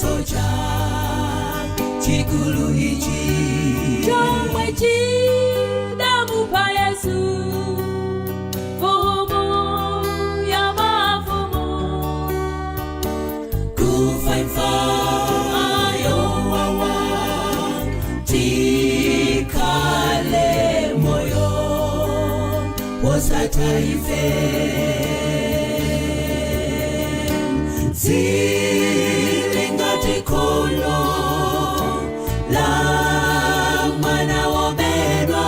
Chipulumutso cha chikulu ichi chomwe chidamupha Yesu, mfumu ya mafumu. Kufa imfa yowawa, tikhale moyo wosatha ife. Zili ngati kholo la mwana wobedwa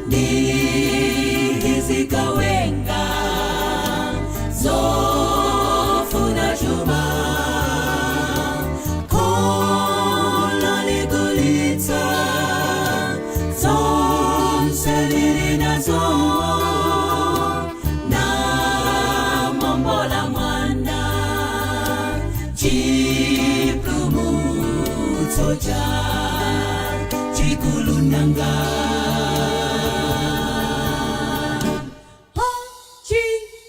ndi zigawenga zofuna chuma, kholo ligulitsa zonse lili nazo namuombola mwana. Chipulumutso cha chikulu nanga!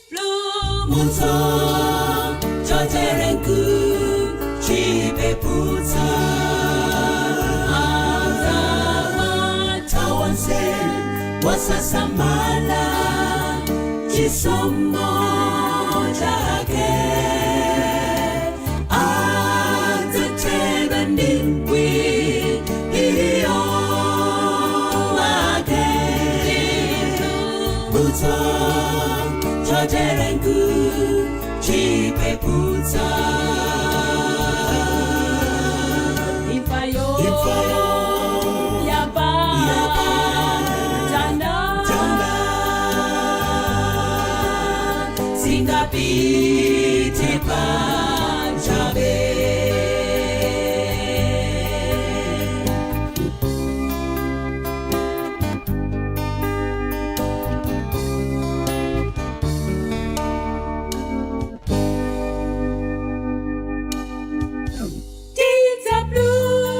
Chipulumutso mutso chotere nkuchipeputsa, adzawatha wosasamala chisomo chake, adzathedwa ndi mkwiyo wake. Mutso chotere nkuchipeputsa. Imfayo Imfayo yapa yapa mtanda mtanda singapite pachabe.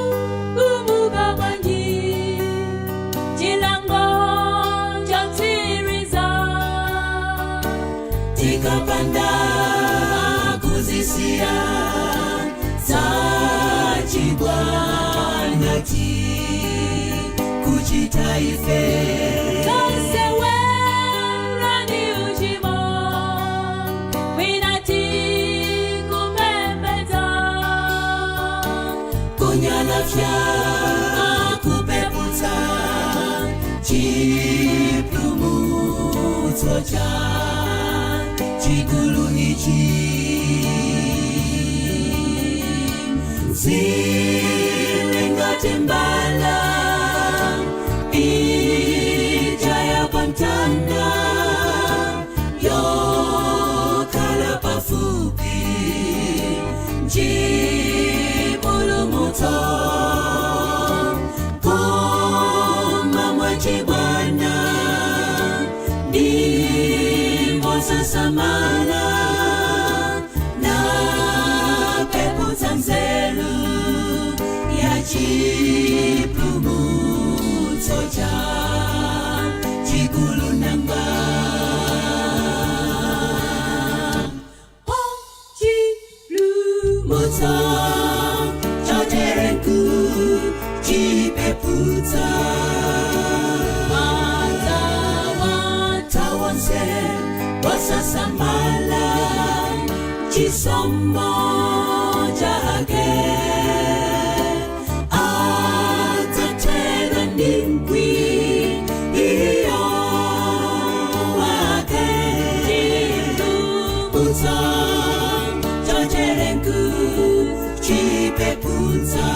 Tidzapulumuka bwanji chilango chotsiriza tikapanda kuzisiya zachibwana tikuchita ife? Zasewera ndi uchimo, mwina tikupembedza, kunyalafya kupeputsa chipulumutso cha chikulu ichi. Zili ngati mbala ija ya pamtanda yokhala pafupi nchipulumutso, koma mwachibwana ndimosasamala napeputsa nzeru ya chipulumutso cha chikulu nanga! Chipulumutso mutso chotere nkuchipeputsa, adzawatha onse wosasamala chisomo chake, adzathedwa ndi mkwiyo wake. Chipulumutso chotere nkuchipeputsa.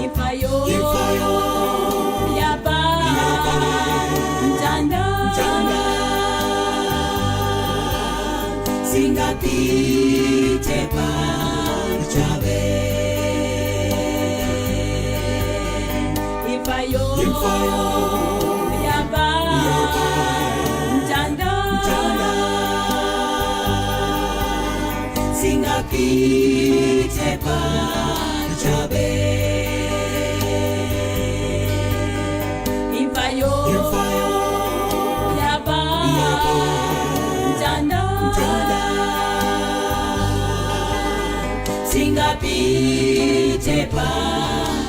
Imfayo Imfayo yapa yapa mtanda mtanda singapite pachabe. Imfayo Imfayo yapa yapa mtanda mtanda singapite pachabe. Imfayo Imfayo yapa yapa mtanda mtanda. Musapite pachabe.